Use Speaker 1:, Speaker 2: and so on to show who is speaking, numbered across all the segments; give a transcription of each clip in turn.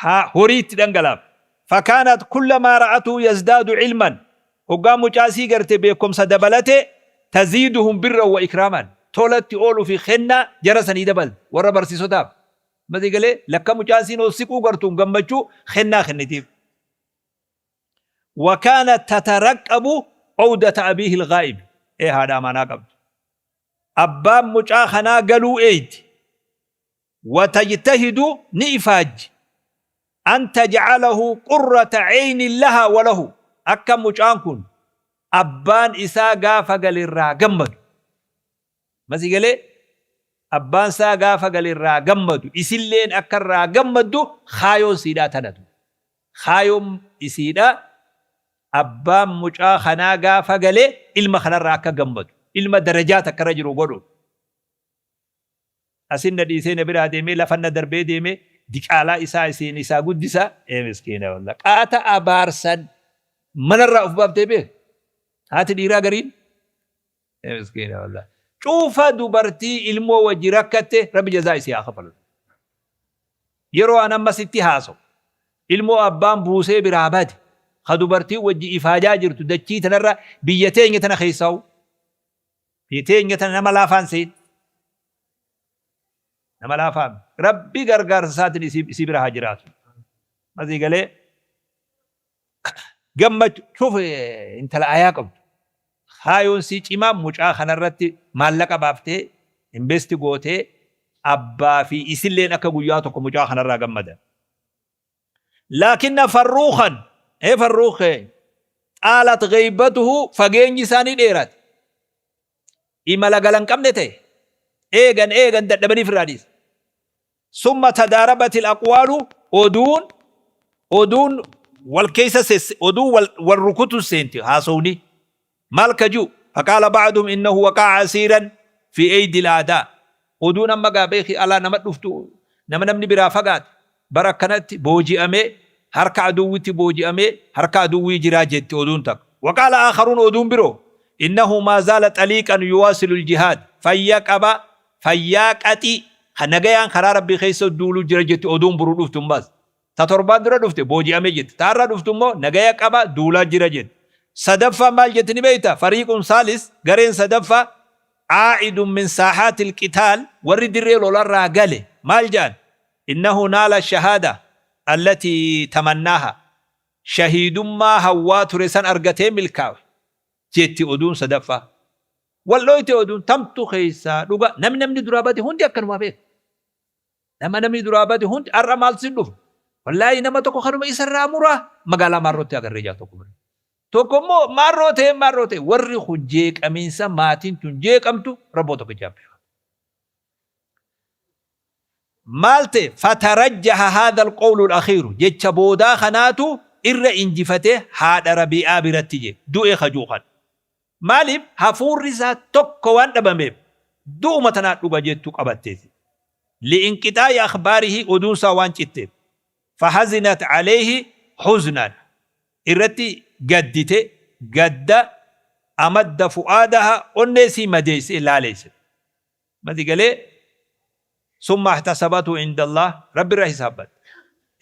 Speaker 1: Haa horii itti dhangalaaf. Fakaanat kullamaa ra'atuhu yazdaadu ilman, hoggaa mucaa isii garte beekkomsa dabalate, taziiduhum birran wa ikraaman, tola itti ooluu fi kennaa jara sanii dabalti, warra barsiisotaaf. Amma sii galee? Lakka mucaan isiin ol siquu gartuun gammachuu kennaa kennitiif. Wa kaanat tataraqqabu owdata abiihi al-ghaa'ib, ee haadha amaanaa qabdu. Abbaan mucaa kanaa galuu eeydi. Watajtahidu ni ifaajji an taj'alahu qurrata ceynin lahaa wa lahu akka mucaan kun abbaan isaa gaafa gale irraa gammadu. Amma sii galee? Abbaan isaa gaafa gale irraa gammadu isilleen akka irraa gammaddu kaayoon siidhaa tana ture. Kaayoon isiidhaa abbaan mucaa kanaa gaafa gale ilma kanarraa akka gammadu ilma darajaa takka irra jiru godhuudha. Asin na dhiisee na biraa deemee lafan na darbee deemee diqaalaa isaa isiin isaa guddisaa ee miskiina wallah qaata abaarsan manarraa of baaftee beek haati dhiiraa gariin ee miskiina wallah cufa dubartii ilmoo wajji rakkatte rabbi jazaa isii haa kafalu yeroo an amma sitti haasawu ilmoo abbaan buusee biraa bade ka dubartii wajji ifaajaa jirtu dachii tanarra biyya teenya tana keessaa'u Biyya teenya tana nama laafaan sehin. Nama laafaa miti. Rabbi gargaarsa isaatiin isii bira haa jiraatu. Masii galee gammachuuf intala ayaa qabdu. Kaayoon sii cimaa mucaa kanarratti maallaqa baaftee investi gootee abbaa fi isilleen akka guyyaa tokko mucaa kanarraa gammadan. Laakinna farruukhan, ee farruukh keenya, xaalat ghaybatuhu fageenyi isaa ni dheerate. Imala gala hin qabne ta'e. Eegan eegan dadhabanii firraa dhiisan. Summa tadaarabatil aqwaalu oduun oduun wal keessa sesse oduun wal wal rukutu seenti haasawni. Maal ka ji'u? Faqaala ba'duhum innahu waqa'a asiiran fi eydil a'daa. Oduun amma gaa beeki alaa nama dhuftu nama namni biraa fagaate bara akkanatti booji'amee harka aduwwitti booji'amee harka aduwwii jiraa jetti oduun takka. Waqaala aakharuun oduun biroo innahu maa zaala xaliiqan yuwaasilul jihaad fayya qaba fayyaa qaxii ka nagayaan karaa Rabbii keessa duulu jira jetti oduun buru dhuftu ammas. Ta torbaan dura dhufte booji'ame jette. Ta har'a dhuftu immoo nagaya qaba duulaa jira jette. Sadaffaan maal jetti ni beektaa? Fariiqun saalis gareen sadaffaa aa'idun min saaxaatil qitaal warri dirree lolarraa gale maal jedhan? Innahu naala shahaada allatii tamannaaha shahiidummaa hawwaa ture san argatee milkaawe jetti oduun sadaffaa. Wal dhooyte oduun tamtu keessaa dhuga namni namni duraa bade hundi akkanumaa beeka. Nama namni duraa bade hundi har'a maaltu si dhufa? Wallaahi nama tokko kanuma isarraa muraa magaalaa Maarrootti agarree jaa tokko bira. Tokko immoo Maarroo ta'ee Maarroo ta'e warri kun jeeqamiinsa maatiin tun jeeqamtu rabboo tokko jaabbifama. Maal ta'e fatarajjaha haadha alqawlu alakhiiru jecha boodaa kanaatu irra injifate haadha Rabii'aa biratti je du'e kajuu kan. Maaliif hafuurri isaa tokko waan dhabameef du'uma tanaa dhuga jettu qabatteeti. Li'inqixaa'i akhbaarihi oduun isaa waan citteef. Fahazinat alayhi huznan irratti gaddite gadda amadda fu'aadaha onnee isii madeeyse laaleeyse. Mati galee summa ihtasabatu inda Allah Rabbi irra hisaabbatte.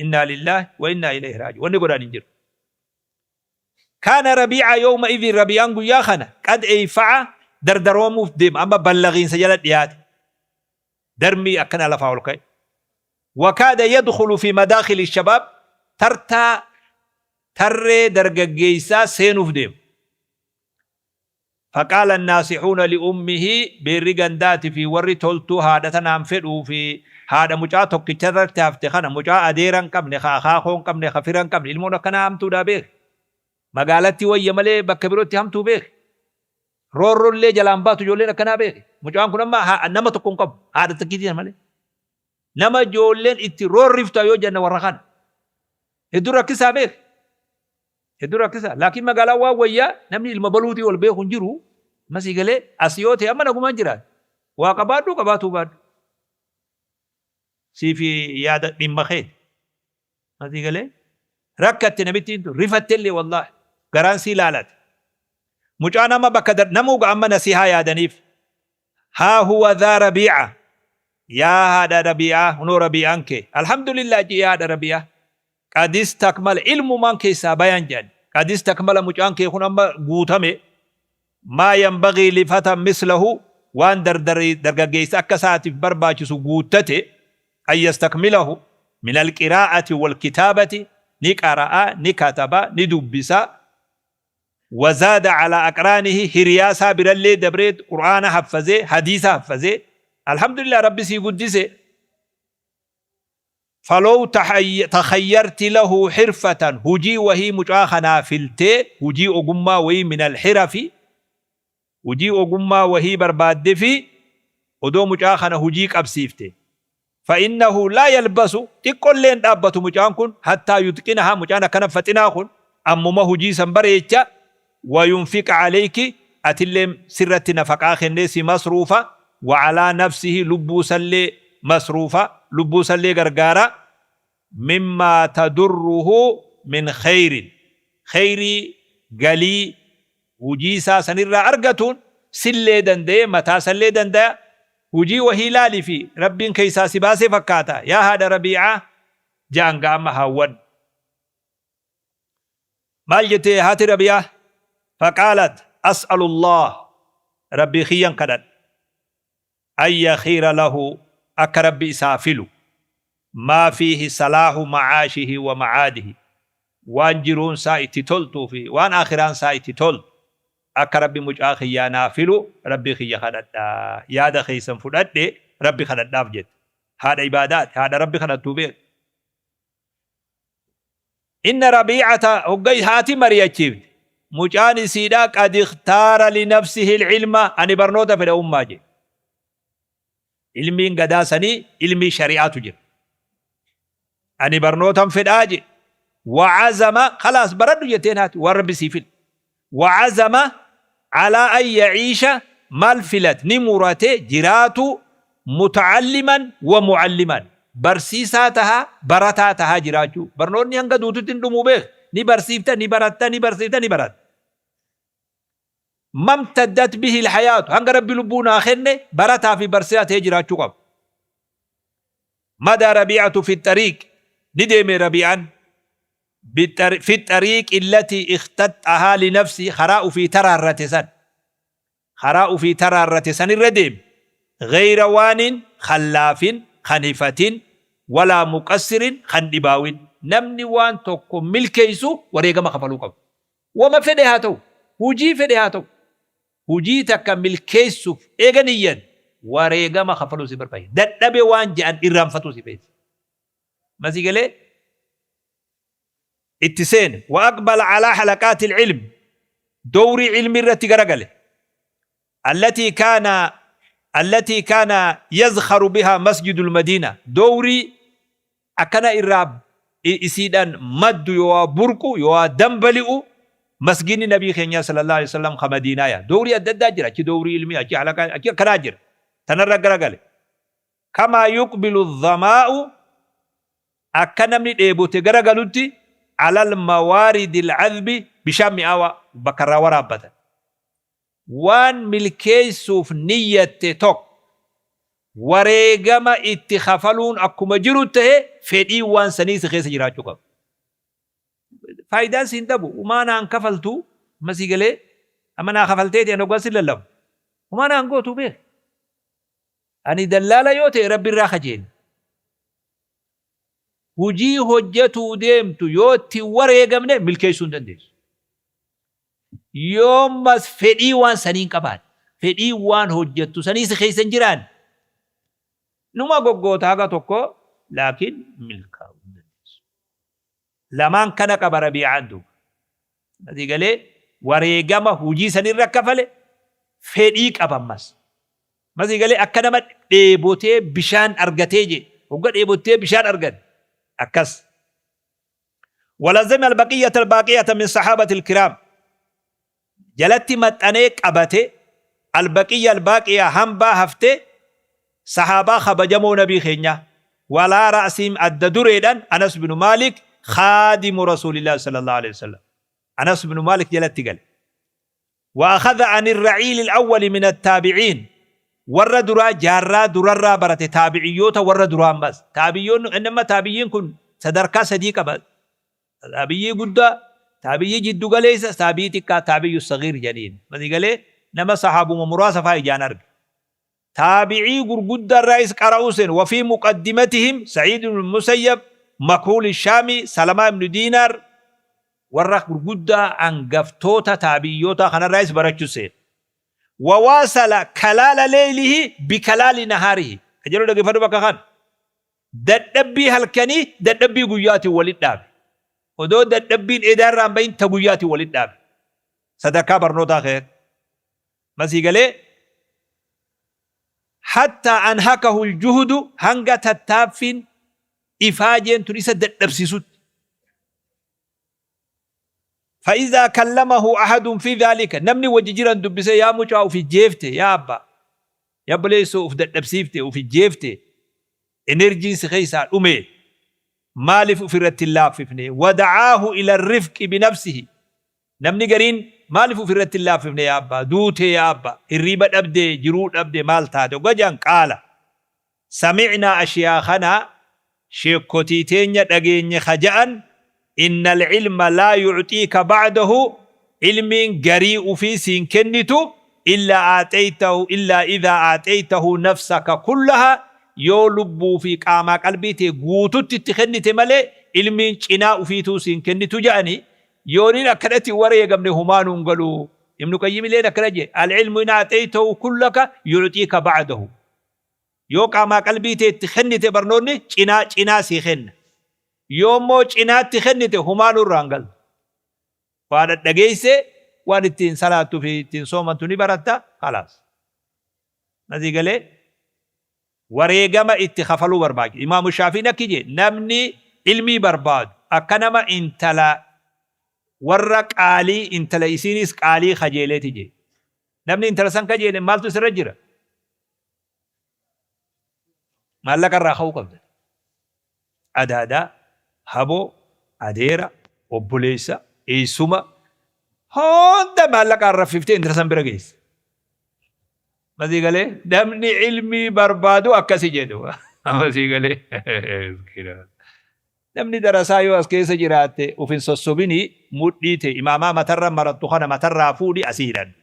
Speaker 1: Innaa lillaahi wa innaa ilayhi raaji'uun. Wanni godhan hin jiru. Kaana Rabii'a yawma'idhin Rabii'aan guyyaa kana qad eeyfa'a dardaroomuuf deema amma ballagiinsa jala dhiyaate darmii akkanaa lafaa ol ka'e. Wa kaada yadkhulu fi madaakhili shabaab tartaa tarree dargaggeessaa seenuuf deema. Faqaala annaasixuuna li'ummihi beerri gandaati fi warri toltuu haadha tanaan fedhuu fi haadha mucaa tokkicha irratti hafte kana mucaa adeera hin qabne ka akaakoo hin qabne ka fira hin qabne ilmoon akkanaa hamtuudhaa beeki magaalatti wayya malee bakka birootti hamtuu beeki roorrollee jalaan baatu ijoolleen akkanaa beeki mucaan kun amma nama tokko hin qabu haadha takkiitii malee nama ijoolleen itti roorrifta yoo jenna warra kana hedduu rakkisaa beeki Hedduu rakkisaa. Laakiin magaalaan waan wayyaa namni ilma baluutii wal beeku hin jiru. Amma sii galee as yoo ta'e amma nagumaan jiraata. Waa qabaadhu qabaatuu baadhu. Siif yaada dhimma keeti. Amma sii galee rakkatte namittiin tun rifatte illee wallaahi garaan sii laalate. Mucaan amma bakka namuu amma nasihaa yaadaniif. Haa huwa dhaa Rabii'a. Yaa haadha Rabii'aa hunoo Rabii'aan kee. Alhamdulillah ji'i haadha Rabii'aa. Qad istakmala ilmumaan keessaa bayan jedhan. Qad istakmala mucaan kee kun amma guutame maa yanbagii lifatan mislahu waan dargaggeessa akka isaatiif barbaachisu guuttate an yastakmilahu min alqiraa'ati walkitaabati ni qara'a ni kataba ni dubbisa wazaada calaa aqraanihi hiriyaa isaa birallee dabree qur'aana haffazee hadiisa haffazee alhamdulillah rabbi sii guddise. Falow takhayyarti lahu hirfatan hujii wahii mucaa kanaa filtee hujii ogummaa wayii minal hirafi hujii ogummaa wahii barbaaddefii odoo mucaa kana hujii qabsiifte fa innahu laa yalbasu xiqqollee hin dhaabbatu mucaan kun hattaa yutqinahaa mucaan akkana faxinaa kun ammuma hujii san bareecha wa yunfiqa aleyki atillee sirratti nafaqaa kennee si masruufa wa alaa nafsihi lubbuu sallee masruufa lubbuu sallee gargaara mimmaa tadurruhu min kheyrin kheyrii galii hujii isaa sanirraa argatuun sillee danda'ee mataa sallee dandaya hujii wahii laalifi rabbiin keessaa si baasee fakkaata yaa haadha rabiicaa ja'an gaa amma haawwan. Maal jette haati Rabii'aa? Faqaalat as'alullaah Rabbii kiyyan kadhadha an yakhiira lahu akka Rabbi isaa filu maa fiihi salaahu ma'aashihi wa ma'aadihi waan jiruun isaa itti toltuu fi waan aakhiraan isaa itti toltu akka Rabbi mucaa kiyyaa naa filu Rabbii kiyya kadhadha yaada keessan fudhadhe Rabbi kadhadhaaf jette. Haadha ibaadaati haadha Rabbi kadhattuu beektu. Inna Rabiicata hogga haati mari'achiifte mucaan isiidhaa qad ikhtaara linafsihi ilma ani barnoota fedha ummaa jedhe. Ilmiin gadaa sanii ilmii shari'aatu jira. Ani barnootan fedhaa jedhe. Wa'azama khalaas baradhu jetteen haati waan rabbi sii file. Wa'azama alaa an ya'iisha maal filat ni murate jiraatu muta'alliman wa mu'alliman barsiisaa tahaa barataa tahaa jiraachuu barnoonni hanga duututti hin dhumuu beek ni barsiifta ni baratta ni barsiifta ni baratta mamtaddat bihi alhayaatu hanga rabbi lubbuu naa kenne barataa fi barsiisaa ta'ee jiraachuu qaba. Madaa Rabiicatu fi xariiq ni deeme Rabiicaan fi xariiqi allatii ikhtaxxahaa linafsii karaa ufii taraarrate san karaa ufii taraarrate sanirra deeme ghayra waanin kan laafin kan hifatin walaa muqassirin kan dhibaawin namni waan tokko milkeeysu wareegama kafaluu qaba wama fedhe haa ta'u hujii fedhe haa ta'u hujii takka milkeessuuf eega niyyan wareegama kafaluu si barbaachisa dadhabe waan je'an irraanfatuu si feesisa masii galee itti seene wa aqbala alaa halaqaati ilm dowrii ilmi irratti garagale allatii kaana allatii kaana yazkharu bihaa masjidul madiina dowrii akkana irraa isiidhaan maddu yooaa burqu yooaa dambali'u masginni nabii keenyaa sallallahu alaihi wasallam ka madiinaa yaa dowrii adda addaa jira achi dowrii ilmii achi halaqaa achi akkanaa jira tanarra garagale Kamaa yuqbilu dhamaa'u akka namni dheebote gara galutti alal mawaaridil adbi bishaan mi'aawaa bakka irraa waraabbatan. Waan milkeessuuf niyyatte tokko wareegama itti kafaluun akkuma jiru ta'e fedhiin waan sanii si keessa jiraachuu qaba. Faayidaan siin dhabu umaa naan kafaltu amma sii galee amma naa kafalteeti ani hoggaan si lallabu umaa naan gootu beek. Ani dallaala yoo ta'e Rabbi irraa kajeela. Hujii hojjatuu deemtu yoo itti hin wareegamne milkeessuu hin dandeessu. Yoommas fedhii waan sanii hin qabaanne, fedhii waan hojjattu sanii si keessa hin jiraanne, numa goggoota haga tokko laakiin milkaa'uu hin dandeessu. Lamaan kana qaba Rabiicaan duuba. Asii galee wareegama hujii sanirra kafale fedhii qaba ammas. Masii galee akka nama dheebotee bishaan argatee jee. Hogga dheebottee bishaan argate. Akkas. Walazima albaqiyyata albaaqiyata min sahaabati alkiraam. Jalatti maxxanee qabate albaqiyya albaaqiya hambaa hafte sahaabaa kabajamoo nabii keenyaa. Walaa ra'siim adda dureedhaan Anas binu Maalik khaadimu Rasuulillaahi sallallahu alaihi wasallam. Anas binu Maalik jalatti gale. Wa akhadha ani ra'iili al-awwali min at-taabi'iin warra duraa jaarraa durarraa barate taabiciyyoota warra duraa ammas taabiyyoonni inni amma taabiyyiin kun sadarkaa sadii qaba. Taabiyyii guddaa, taabiyyii jiddu galeessa, taabiyyii xiqqaa, taabiyyu sagiir jedhaniin. Masii galee nama sahaabuma muraasa faa ijaan arge. Taabicii gurguddaa irraayis qara'uu seenu. Wafii muqaddimatihim Sa'iid ibn Musayyab, Makhuul Shaami, Salamaa ibn Diinaar warra gurguddaa hangaftoota taabi'iyyootaa kanarraayis barachuu seenu. Wawaasala kalaala leeylihi bikalaali nahaarihi. Ka jedhu dhaggeeffadhu bakka kana. Dadhabbii halkanii dadhabbii guyyaatiin walitti dhaabe. Odoo dadhabbiin edaa irraa hin bahin ta guyyaatiin walitti dhaabe. Sadarkaa barnootaa keessatti. Masii galee hattaa anhakahu aljuhdu hanga tattaaffiin ifaajeen tun isa dadhabsiisutti. Fa'izaa kallamahu ahadun fi dhaalika namni wajji jiran dubbisee yaa mucaa ufi jeefte yaa abbaa yaa obboleessoo uf dadhabsiifte ufi jeefte enerjiin si keessaa dhume maaliif ufirratti hin laaffifne wada'aahu ila rifqi binafsihi Namni gariin maaliif ufirratti hin laaffifne yaa abbaa duutee yaa abbaa hirriiba dhabdee jiruu dhabde maal taate hoggaa jedhan qaala sami'naa ashiyaakhanaa sheekkotii teenya dhageenye ka ja'an innal ilma laa yu'xiika ba'dahu ilmiin garii ufii siin kennitu illaa a'xeytahu illaa idhaa a'xeytahu nafsaka kullaha yoo lubbuu fi qaamaa qalbii tee guututti itti kennite malee ilmiin cinaa ufiituu siin kennitu ja'anii Yooniin akkanatti hin wareegamne humaa nuun galu. Ibnu Qayyimilleen akkana jedhe, Al-ilmu in a'xaytahu kullaka yu'xiika ba'dahu. Yoo qaamaa qalbii tee itti kennite barnoonni cinaa cinaa sii kenna. Yoo immoo cinaatti kennite humaa nurraa hin galtu. Waa dhadhageessee waan ittiin salaattu fi ittiin soomantu ni baratta khalaas. Masii galee wareegama itti kafaluu barbaachisa. Imaamu Shaafiin akki jee, namni ilmii barbaadu akka nama intala warra qaalii intala isiinis qaalii kajeeleeti jee. Namni intala san kajeele maaltu isirra jira? Maallaqa irraa ka'uu qabda. Adaadaa, haboo, adeera, obboleessa, eessuma hunda maallaqaan raffiftee intala san bira geessa. Masii galee namni ilmii barbaadu akkasi jedhu. Masii galee. Namni darasaa yoo as keessa jiraatte uf hin sossobini mudhii ta'e imaamaa matarra marattu kana matarraa fuudhi asii hidhadhu.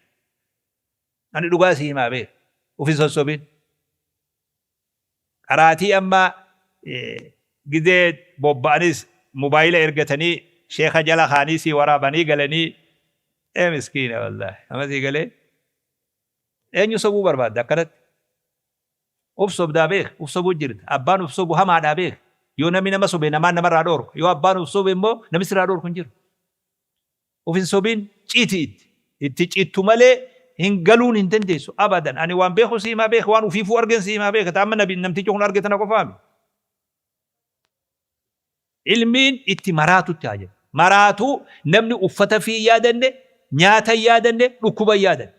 Speaker 1: Ani dhugaa si himaa beeku. Uf hin sossobin. Qaraatii amma gizee bobba'anis mobaayila ergatanii sheeka jala kaanii sii waraabanii galanii ee miskiina wallaahi. Amma sii galee. Eenyu sobuu barbaadda akkanatti? Uf sobdaa beeki, uf sobuu jirta. Abbaan uf sobu hamaadhaa beeki. Yoo namni nama sobe namaan namarraa dhoorka. Yoo abbaan uf sobe immoo namni sirraa dhoorku hin jiru. Uf hin sobin, citi itti. Itti cittu malee hin galuun hin dandeessu abadan. Ani waan beeku si himaa beeki, waan ufiifuu argen si himaa beeki. Ta amma nabi namtichi kun arge tana qofaami. Ilmiin itti maraatutti haa jedhu. Maraatuu namni uffata fi hin yaadanne, nyaata hin yaadanne, dhukkuba hin yaadanne.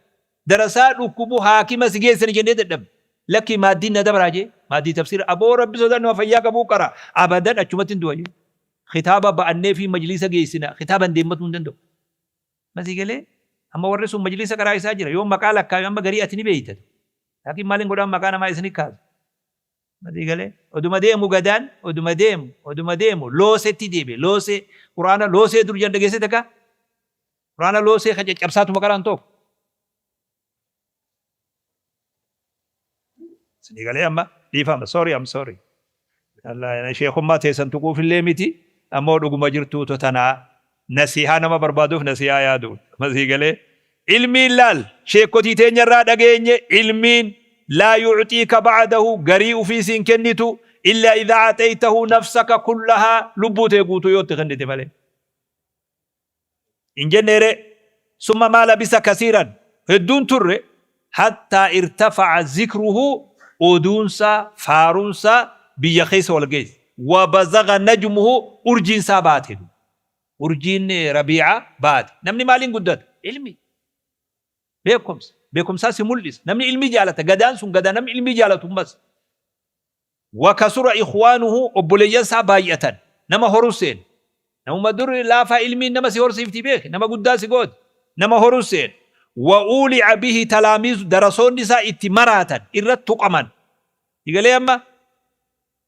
Speaker 1: Darasaa dhukkubu haakima si geessani jennee dadhabne. Lakkii maaddiin na dabraa jee. Maaddii tafsiira aboo rabbi sodaadhu nama fayyaa qabuu qara. Abadan achumatti hin du'a jee. Kitaaba ba'annee fi majliisa geessina. Kitaaba hin deemmatuu hin danda'u. Masii galee amma warri sun majliisa qaraa isaa jira. Yoo maqaa lakkaayu amma garii ati ni beeyta. Laakiin maaliin godhaan maqaa namaa isini kaasa. Masii galee oduma deemu gadaan oduma deemu oduma deemu loosetti deebi'e loosee quraana loosee dur jan dhageesse takka quraana loosee ka caccabsaatuma qaraan tokko. Isinii galee amma dhiifama sorry I'm sorry. Sheekummaa teessan tuquufillee miti ammoo dhuguma jirtuutu tanaa nasihaa nama barbaaduuf nasihaa yaadu masii galee ilmiin laal sheekkotii teenyarraa dhageenye ilmiin laa yu'xiika ba'dahu garii ufii siin kennitu illaa idhaa a'xaytahu nafsaka kullahaa lubbuu tee guutuu yoo itti kennite malee. Hin jennee ree? Summa maa labisa kasiiran, hedduun turre, hattaa irtafa'a zikruhu, oduunsaa, faaruunsaa biyya keessa wal geesse. Wa bazaga najmuhu, urjiinsaa baate. Urjiin Rabii'aa baate. Namni maaliin guddata? Ilmii. Beekumsa. Beekumsaa si mul'isa. Namni ilmii jaalata. Gadaan sun gadaa namni ilmii jaalatu ammas. Wa kasura ikhwaanuhu obboleeyyan isaa baay'atan. Nama horuu seene. Namuma dur laafaa ilmiin nama si horsiifti beeki. Nama guddaa si gooti. Nama horuu seene. Wa uuli'a bihi talaamiizu darasoonni isaa itti maraatan, irratti tuqaman. Igalee amma?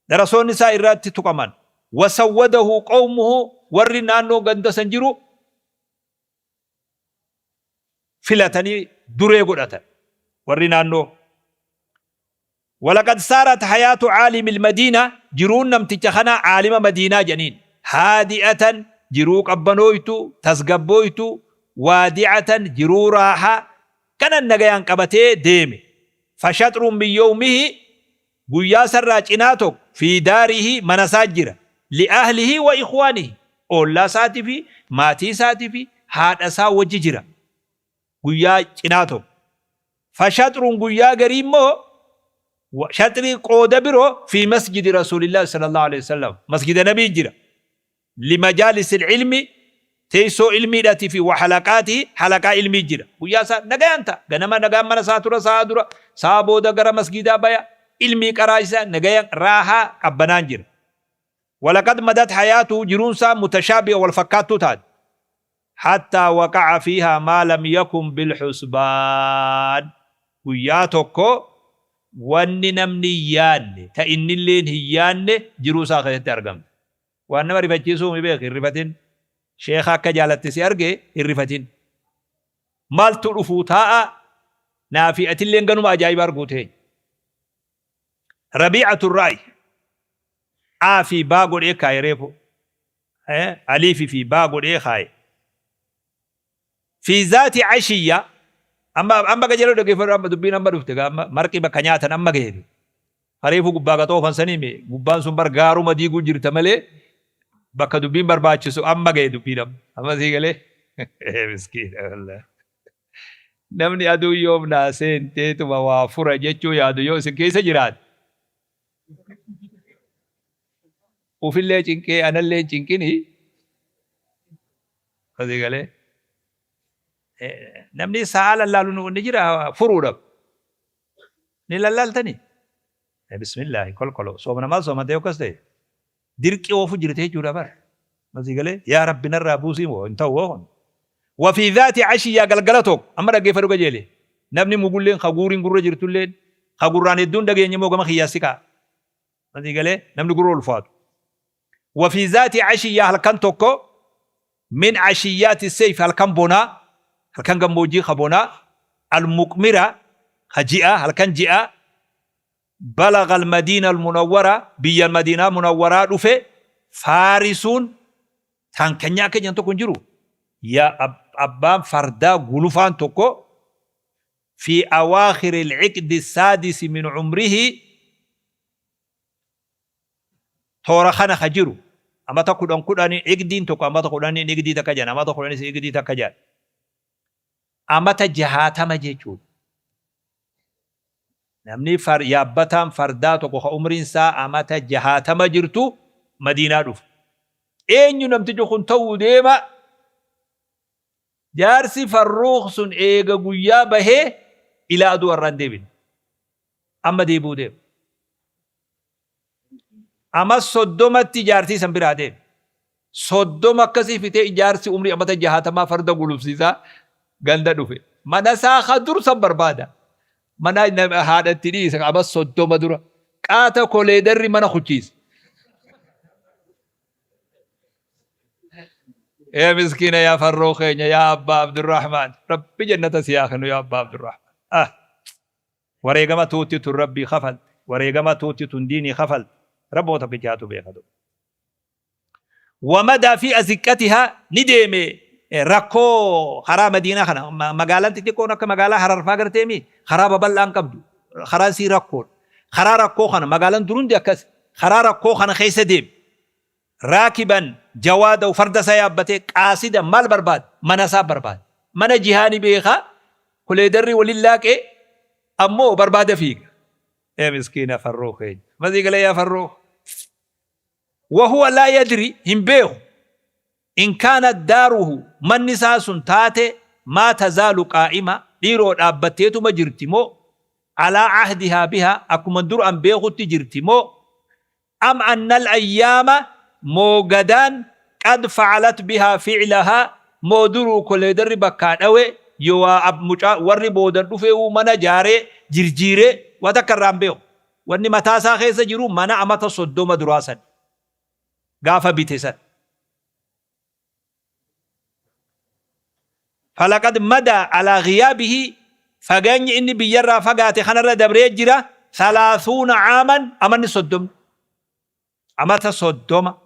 Speaker 1: Darasoonni isaa irratti tuqaman. Wa sawwadahu qawmuhu Warri naannoo ganda san jiru filatanii duree godhatan. Warri naannoo. Walaqad saarat hayaatu caalimil madiina, jiruun namticha kanaa caalima madiinaa jedhaniin, haadi'atan, jiruu qabbanooytu, tasgabbooytu, waadi'atan, jiruu raahaa kanan nagayaan qabatee deeme. Fashaxrun min yawmihi, guyyaa sarraa cinaa tokko, fi daarihi, mana isaa jira, li ahlihi wa ikhwaanihi, oollaa isaati fi maatii isaati fi haadha isaa wajji jira guyyaa cinaa tokko. Fashaxrun, guyyaa garii immoo shaxrii qooda biroo, fi masjidi rasuulillaahi sallallahu alaihi wasallam, masjida nabii jira, limajaalisi ilmi, teessoo ilmiidhati fi wa halaqaatihi, halaqaa ilmii jira. Guyyaa isaa nagayaan ta'a, ganama nagaan mana isaa tura, sa'a dura sa'a booda gara masgidaa baya, ilmii qaraasisa, nagayan raahaa qabbanaan jira. Walaqad madat hayaatuhu, jiruun isaa mutashaabiha, wal fakkaattuu taate, hattaa waqa'a fiihaa maa lam yakun bilhusbaan, guyyaa tokko wanni namni hin yaanne, ta innilleen hin yaanne, jiruu isaa keessatti argamte. Waan nama rifachiisuumi beeki, hin rifatin. Sheekha akka jaalatte si arge, hin rifatin. Maaltu dhufuu taa'a, naa fi atilleen ganuma ajaa'iba arguu teenya. Rabiicatu Ra'y A fi Baa godhee kaaye reefu. Aliifi fi baa godhee kaaye. Fi zaati ashiyya, amma amma qajeeloo dhaggeeffadhu, amma dubbiin amma dhufte gaa, amma marqi bakka nyaatan amma gahe. Reefu gubbaa qaxoofan sanii mee gubbaan sun bar gaaruma diiguu jirta malee bakka dubbiin barbaachisu amma gahe dubbiin amma. Amma sii galee, miskiina wallahi. Namni aduun yoom naa seenteetuma waa fura jechuu yaadu yoo isin keessa jiraate, ufillee cinqee anallee hin cinqini. Asii galee, namni sa'a lallaalu ni jira, furuudhaaf ni lallaaltani. Bismillaahi, kolkolo soomana maal soomantee akkas ta'e dirqii oofu jirte jechuudha bar. Asii galee, yaa rabbi narraa buusii moo hin ta'u hoo. Wafii zaati ashiyyaa, galgala tokko, amma dhaggeeffadhu qajeele, namni mugulleen ka guuriin gurra jirtulleen ka gurraan hedduun dhageenye moo gama kiyyaa siqaa. Asii galee, namni gurra ulfaatu. Wafii zaati ashiyyaa, halkan tokko, min ashiyyaati seyf, halkan bonaa, halkan gammoojjii ka bonaa, almuqmira, ka ji'a, halkan ji'a, balaga almadiina almunawwara, biyya madiinaa munawwaraa dhufe, faarisuun, taankanyaa akka jedhan tokko hin jiru, ya abbaan fardaa gulufaan tokko, fi awaakhiri alciqdi saadisi min umrihi, toora kana ka jiru amata 10 10, ciqdiin tokko amata 10n iqdii takka jedhan, amata 10s iqdii takka jedhan, amata 60 jechuudha. Namni far yaabbataan fardaa tokko ka umriin isaa amata 60 jirtu Madiinaa dhufe. Eenyu namtichi kun ta'uu deema? Jaarsi Farruukh sun eega guyyaa bahee ilaa aduu har'aa hin deebine. Amma deebi'uu deema. Ama 30tti jaartii san biraa deeme. 30 akkasii fitee ijaarsi umrii amata 60 farda gulufsiisaa ganda dhufe. Mana isaa ka dur san barbaada. Mana haadha itti dhiisa ama 30 dura. Qaata koleedarri mana kuchiisa. Ee miskiina yaa farroo keenya, yaa abbaa Abdurrahmaan. Rabbi jannata si haa kennu, yaa abbaa Abdurrahmaan. Ah. Wareegama tuutti tun Rabbii kafalte. Wareegama tuutti tun diinii kafalte. Rabbuma tokkichaatu beeka duuba. Wamadaa fi aziqqatihaa, ni deeme rakkoo karaa Madiinaa kana. Magaalaan xixiqqoon akka magaalaa Hararfaa garteemi karaa babal'aa hin qabdu. Karaan sii rakkoodha. Karaa rakkoo kana magaalaan dur hundi akkas. Karaa rakkoo kana keessa deeme. Raakiban jawaadahu, farda isaa yaabbatee, qaasida, maal barbaada? Mana isaa barbaada. Mana jihaa ni beeka, koleedarri waliin laaqee ammoo barbaada fiiga. Ee miskiina farroo keenya. Masii galee yaa farroo. Wahuwa laa yadri, hin beeku, in kaanat daaruhu, manni isaa sun taate, maa tazaalu qaa'ima, dhiiroo dhaabbatteetuma jirti moo, alaa ahdihaa bihaa, akkuma dur an beekutti jirti moo, am annal ayyaama, moo gadaan, qad fa'alat bihaa fi'lahaa, moo duruu koleedarri bakkaa dhawe, yowaa ab mucaa warri boodan dhufeewuu mana jaaree jirjiiree, waa takka irraa hin beeku. Wanni mataa isaa keessa jiru mana amata 30 duraa san gaafa bite san. Falaqad madaa alaa ghiyaabihi, fageenyi inni biyyarraa fagaate kanarra dabree jira, 30 caaman, amanni 30, amata 30.